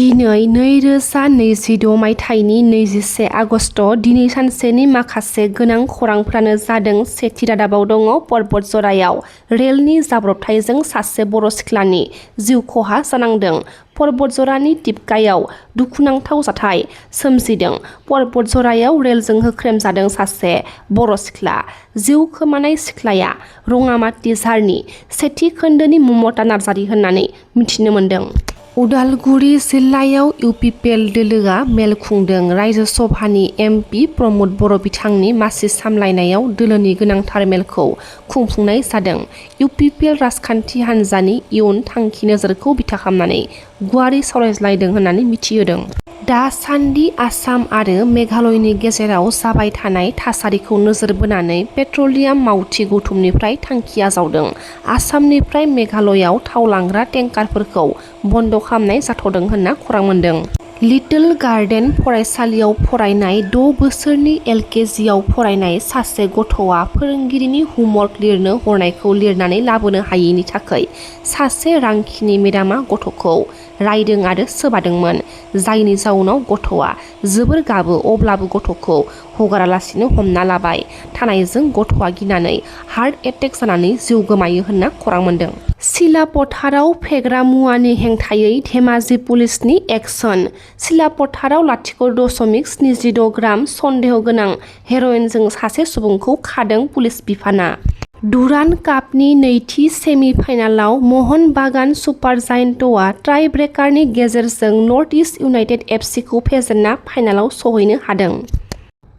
दिनै 2026 मायथाइनि 21 आगस्ट दिनै सानसेनि माखासे गोनां खौरांफ्रानो जादों। सेथि रादाबाव दङ पर्बत जरायाव रेलनि जाब्रबथायजों सासे बर' सिख्लानि जिउ खहा जानांदों। पर्बत जरानि टिपकायाव दुखुनांथाव जाथाय सोमजिदों। पर्बत जरायाव रेलजों होख्रेमजादों सासे बर' सिख्ला। जिउ खोमानाय सिख्लाया रङामाटी झारनि सेथि खोन्दोनि ममता नार्जारि होननानै मिथिनो मोन्दों। उदालगुरि जिल्लायाव इउपिपिएल दोलोआ मेल खुंदों। रायजो सभानि एमपि प्रमद बर' बिथांनि मासि सामलायनायाव दोलोनि गोनांथार मेलखौ खुंफुंनाय जादों। इउपिपिएल राजखान्थि हान्जानि इयुन थांखि नोजोरखौ बिथा खालामनानै गुवारै सावरायज्लायदों होननानै मिथिहोदों। दासान्दि आसाम आरो मेघालयनि गेजेराव जाबाय थानाय थासारिखौ नोजोर बोनानै पेट्रलियाम मावथि गौथुमनिफ्राय थांखि आजावदों। आसामनिफ्राय मेघालयाव थाव लांग्रा टेंकारफोरखौ बन्द' खालामनाय जाथ'दों होनना खौरां मोन्दों। लिटल गार्डेन फरायसालियाव फरायनाय 6 बोसोरनि एलकेजिआव फरायनाय सासे गथ'आ फोरोंगिरिनि हमवर्क लिरनो हरनायखौ लिरनानै लाबोनो हायैनि थाखाय सासे रांखिनि मेडामा गथ'खौ रायदों आरो सोबादोंमोन। जायनि जाउनाव गथ'आ जोबोर गाबो, अब्लाबो गथ'खौ हगारालासिनो हमना लाबाय थानायजों गथ'आ गिनानै हार्ट एटेक जानानै जिउ गोमायो होनना खौरां मोन्दों। सिलापथाराव फेग्रा मुवानि हेंथायै धेमाजि पुलिसनि एक्सन। सिलापथाराव 0.76 ग्राम सन्देह गोनां हेर'इनजों सासे सुबुंखौ खादों पुलिस बिफाना। डुरान्ड कापनि नैथि सेमि फाइनालाव महन बागान सुपार जायन्टआ टाइ ब्रेकारनि गेजेरजों नर्थ इस्ट इउनाइटेड एफसिखौ फेजेनना फाइनालाव सौहैनो हादों।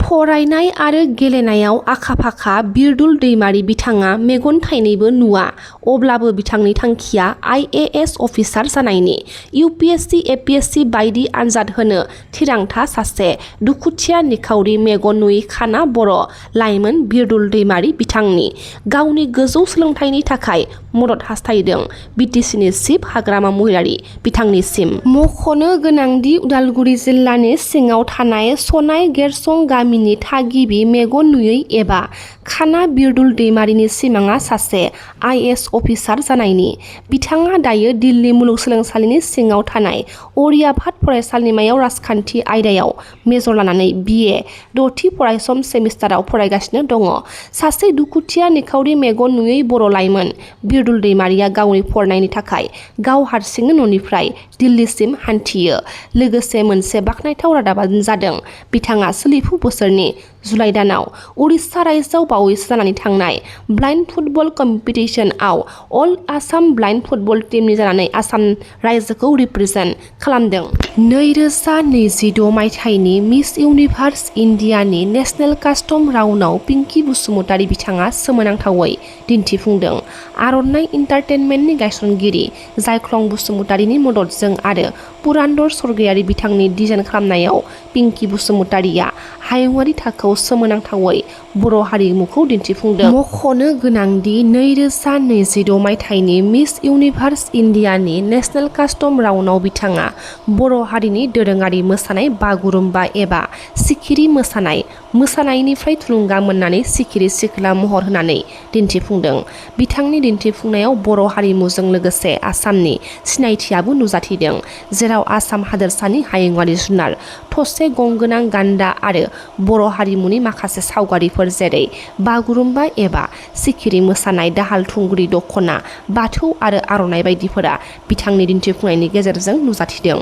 फरायनाय आरो गेलेनायाव आखा-फाखा बिरदुल दैमारि बिथाङा मेगन थाइनैबो नुवा, अब्लाबो बिथांनि थांखिया IAS अफिसार जानायनि। UPSC APSC बायदि आनजाद होनो थिरांथा सासे दुखुथिया निखावरि मेगन नुयै खाना बर' लाइमोन बिरदुल दैमारि बिथांनि। गावनि गोजौ सोलोंथाइनि थाखाय मदद हास्थायदों BTCनि चिफ हाग्रामा महिलारि बिथांनिसिम। मख'नो गोनांदि उदालगुरि जिल्लानि सिङाव थानाय सनाय गेरसं गामिनि थागिबि मेगन नुयै एबा खाना बिरदुल दैमारिनि सिमाङा सासे IAS अफिसार जानायनि। बिथाङा दायो दिल्ली मुलुगसोलोंसालिनि सिङाव थानाय अरियाभाट फरायसालिमायाव राजखान्थि आयदायाव मेजर लानानै BA 6थि फरायसम सेमिस्टाराव फरायगासिनो दङ। सासे दुखुथिया निखावरि मेगन नुयै बर' लाइमोन बिरदुल दैमारिया गावनि फरायनायनि थाखाय गाव हारसिंनो न'निफ्राय दिल्लीसिम हान्थियो। लोगोसे मोनसे बाखनायथाव रादाबानो जादों बिथाङा सोलिफु बोसोरनि जुलाइ दानाव उरिष्या रायजोआव बावैसो जानानै थांनाय ब्लाइन्ड फुटबल कम्पिटिशनआव अल आसाम ब्लाइन्ड फुटबल टीमनि जानानै आसाम रायजोखौ रिप्रेजेन्ट खालामदों। 2026 मायथाइनि मिस इउनिभार्स इन्डियानि नेशनेल कास्टम राउन्डआव पिंकी बसुमतारी बिथाङा सोमोनांथावै दिन्थिफुंदों। आर'नाइ इन्टारटेनमेन्टनि गायसनगिरि जायख्लं बसुमतारीनि मददजों आरो पुरान्दर स्वर्गयारी बिथांनि डिजाइन खालामनायाव पिंकी बसुमतारीया हायुङारि थाखोआव सोमोनांथावै बर' हारिमुखौ दिन्थिफुंदों। मख'नो गोनांदि 2026 मायथाइनि मिस इउनिभार्स इन्डियानि नेशनेल कास्टम राउन्डआव बिथाङा बर' हारिनि दोरोङारि मोसानाय बागुरुम्बा एबा सिखिरि मोसानायनिफ्राय थुलुंगा मोननानै सिखिरि सिख्ला महर होनानै दिन्थिफुंदों। बिथांनि दिन्थिफुंनायाव बर' हारिमुजों लोगोसे आसामनि सिनायथियाबो नुजाथिदों, जेराव आसाम हादोरसानि हायुङारि जुनार थसे गं गोनां गान्दा आरो बर' हारिमुनि माखासे सावगारिफोर जेरै बागुरुम्बा एबा सिखिरि मोसानाय, दाहाल थुंग्रि, दख'ना, बाथौ आरो आर'नाइ बायदिफोरा बिथांनि दिन्थिफुंनायनि गेजेरजों नुजाथिदों।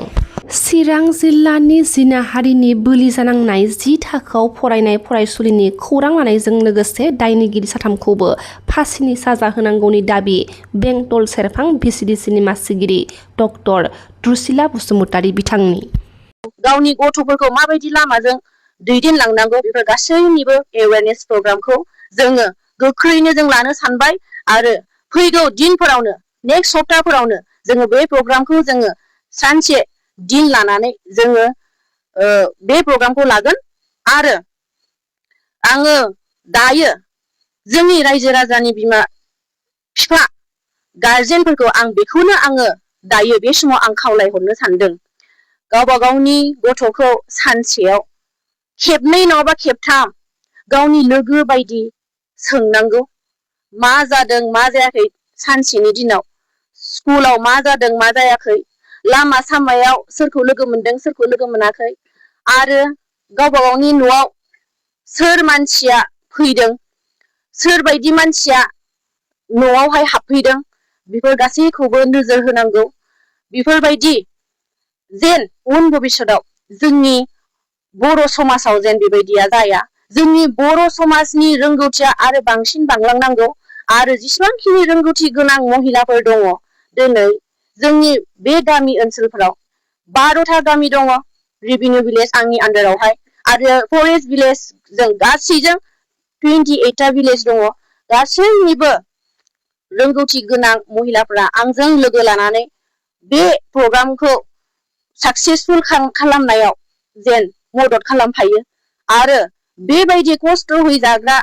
चिरां जिल्लानि जिनाहारिनि बोलि जानांनाय 10 थाखोआव फरायनाय फरायसुलिनि खौरां लानायजों लोगोसे दायनिगिरि साथामखौबो फासिनि साजा होनांगौनि दाबि बेंटल सेरफां VCDCनि मासिगिरि डक्टर द्रुसिला बसुमतारी बिथांनि। गावनि गथ'फोरखौ माबायदि लामाजों दैदेनलांनांगौ बेफोर गासैनिबो एवेयारनेस प्रग्रामखौ जोङो गोख्रैनो जों लानो सानबाय आरो फैगौ दिनफोरावनो नेक्स्ट सप्ताहफोरावनो जोङो बे प्रग्रामखौ जोङो सानसे दिन लानानै जोङो बे प्रग्रामखौ लागोन। आरो आङो दायो जोंनि रायजो राजानि बिमा बिफा गार्जेनफोरखौ आं बेखौनो आङो दायो बे समाव आं खावलायहरनो सानदों। गावबा गावनि गथ'खौ सानसेयाव खेबनै नङाबा खेबथाम गावनि लोगो बायदि सोंनांगौ, मा जादों मा जायाखै सानसेनि दिनाव, स्कुलाव मा जादों मा जायाखै, लामा सामायाव सोरखौ लोगो मोनदों सोरखौ लोगो मोनाखै आरो गावबा गावनि न'आव सोर मानसिया फैदों सोर बायदि मानसिया न'आवहाय हाबफैदों बेफोर गासैखौबो नोजोर होनांगौ बेफोरबायदि जेन उन भबिष्यताव जोंनि बर' समाजाव जेन बेबायदिया जाया जोंनि बर' समाजनि रोंगौथिया आरो बांसिन बांलांनांगौ आरो जेसेबांखिनि रोंगौथि गोनां महिलाफोर दङ दिनै जोंनि बे गामि ओनसोलफोराव 12टा गामि दङ रेभिनिउ भिलेज आंनि आन्डारावहाय आरो फरेस्ट भिलेज जों गासैजों 28टा भिलेज दङ गासैनिबो रोंगौथि गोनां महिलाफोरा आंजों लोगो लानानै बे प्रग्रामखौ साक्सेसफुल खालामनायाव जेन मदद खालामफायो आरो बेबायदि खस्थ' होजाग्रा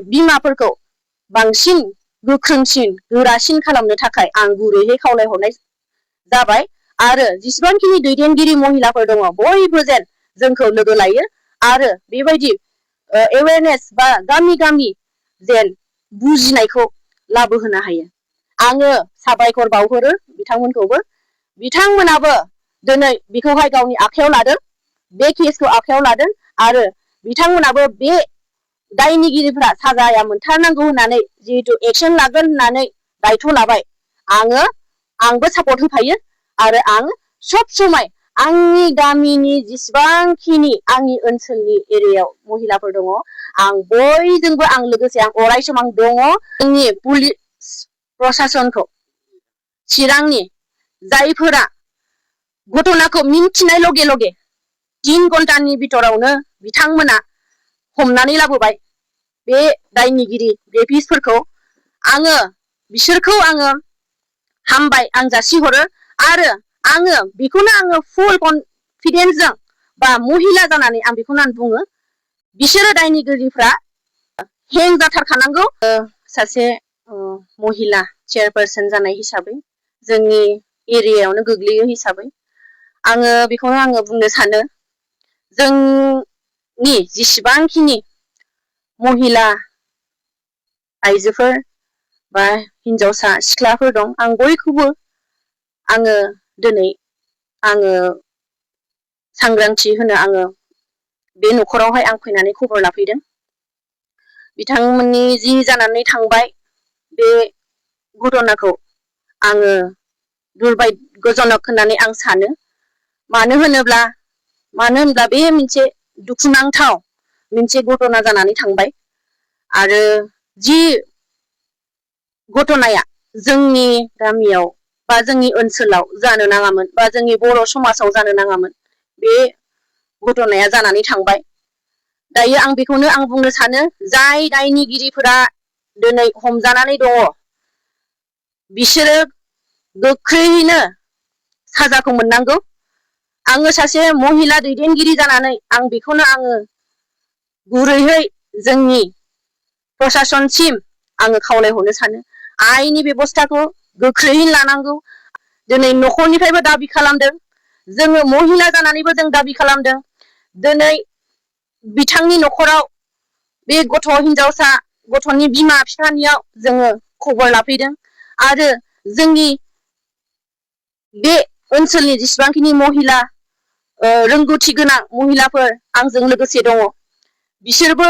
बिमाफोरखौ बांसिन गोख्रोंसिन गोरासिन खालामनो थाखाय आं गुरैयै खावलायहरनाय जाबाय आरो जेसेबांखिनि दैदेनगिरि महिलाफोर दङ बयबो जेन जोंखौ लोगो लायो आरो बेबायदि एवेयारनेस बा गामि गामि जेन बुजिनायखौ लाबोहोनो हायो आङो साबायखर बावहरो बिथांमोनखौबो बिथांमोनाबो दिनै बेखौहाय गावनि आखायाव लादों बे केसखौ आखायाव लादों आरो बिथांमोनाबो बे दायनिगिरिफ्रा साजाया मोनथारनांगौ होननानै जिहेतु एक्शन लागोन होननानै दायथ' लाबाय आंबो सापर्ट होफायो आरो आं सब समाय आंनि गामिनि जेसेबांखिनि आंनि ओनसोलनि एरियायाव महिलाफोर दङ आं बयजोंबो आं लोगोसे आं अरायसम आं दङ जोंनि पुलिस प्रशासनखौ चिरांनि जायफोरा घटनाखौ मिन्थिनाय लगे लगे 3 घन्टानि बिथोरावनो बिथांमोना हमनानै लाबोबाय बे दायनिगिरि रेपिस्टफोरखौ आङो बिसोरखौ आङो हामबाय आं जासिहरो आरो आङो बेखौनो आङो फुल कनफिडेन्सजों बा महिला जानानै आं बेखौनो आं बुङो बिसोरो दायनिगिरिफ्रा हें जाथारखानांगौ सासे महिला चेयारपारसन जानाय हिसाबै जोंनि एरियायावनो गोग्लैयो हिसाबै आङो बेखौनो आङो बुंनो सानो जोंनि जेसेबांखिनि महिला आइजोफोर बा हिनजावसा सिख्लाफोर दं आं बयखौबो आङो दिनै आङो सांग्रांथि होनो आङो बे न'खरावहाय आं फैनानै खबर लाफैदों बिथांमोननि जि जानानै थांबाय बे घटनाखौ आङो दुर्भाग्यजनक होननानै आं सानो मानो होनोब्ला बे मोनसे दुखुनांथाव मोनसे घटना जानानै थांबाय आरो जि घटनाया जोंनि गामियाव बा जोंनि ओनसोलाव जानो नाङामोन बा जोंनि बर' समाजाव जानो नाङामोन बे घटनाया जानानै थांबाय दायो आं बेखौनो आं बुंनो सानो जाय दायनिगिरिफोरा दिनै हमजानानै दङ बिसोरो गोख्रैयैनो साजाखौ मोननांगौ आङो सासे महिला दैदेनगिरि जानानै आं बेखौनो आङो गुरैयै जोंनि प्रशासनसिम आङो खावलायहरनो सानो आयेननि बेबस्थाखौ गोख्रैयैनो लानांगौ दिनै न'खरनिफ्रायबो दाबि खालामदों जोङो महिला जानानैबो जों दाबि खालामदों दिनै बिथांनि न'खराव बे गथ' हिनजावसा गथ'नि बिमा बिफानियाव जोङो खबर लाफैदों आरो जोंनि बे ओनसोलनि जेसेबांखिनि महिला रोंगौथि गोनां महिलाफोर आंजों लोगोसे दङ बिसोरबो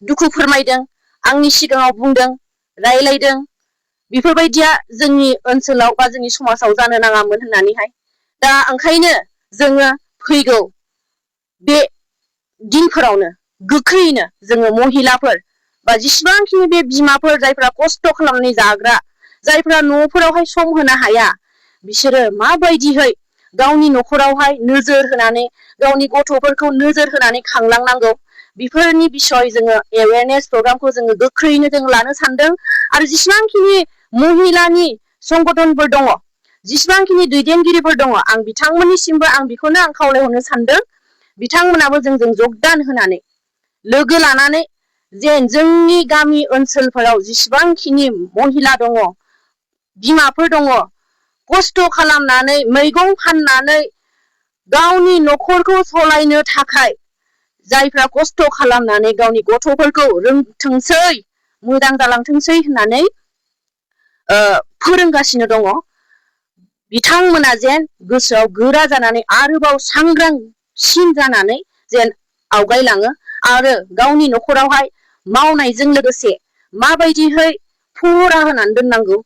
दुखु फोरमायदों आंनि सिगाङाव बुंदों रायलायदों बेफोरबायदिया जोंनि ओनसोलाव बा जोंनि समाजाव जानो नाङामोन होननानैहाय दा ओंखायनो जोङो फैगौ बे दिनफोरावनो गोख्रैयैनो जोङो महिलाफोर बा जेसेबांखिनि बे बिमाफोर जायफ्रा खस्थ' खालामनानै जाग्रा जायफ्रा न'फोरावहाय सम होनो हाया बिसोरो माबायदियै गावनि न'खरावहाय नोजोर होनानै गावनि गथ'फोरखौ नोजोर होनानै खांलांनांगौ बेफोरनि बिसय जोङो एवेयारनेस प्रग्रामखौ जोङो गोख्रैयैनो जों लानो सानदों आरो जेसेबांखिनि महिलानि संगठनफोर दङ जेसेबांखिनि दैदेनगिरिफोर दङ आं बिथांमोननिसिमबो आं बेखौनो आं खावलायहरनो सानदों बिथांमोनाबो जोंजों जगदान होनानै लोगो लानानै जेन जोंनि गामि ओनसोलफोराव जेसेबांखिनि महिला दङ बिमाफोर दङ खस्थ' खालामनानै मैगं फाननानै गावनि न'खरखौ सलायनो थाखाय जायफ्रा खस्थ' खालामनानै गावनि गथ'फोरखौ रोंथोंसै मोजां जालांथोंसै होननानै फोरोंगासिनो दङ बिथांमोना जेन गोसोआव गोरा जानानै आरोबाव सांग्रांसिन जानानै जेन आवगायलाङो आरो गावनि न'खरावहाय मावनायजों लोगोसे माबायदिहै फुरा होनानै दोननांगौ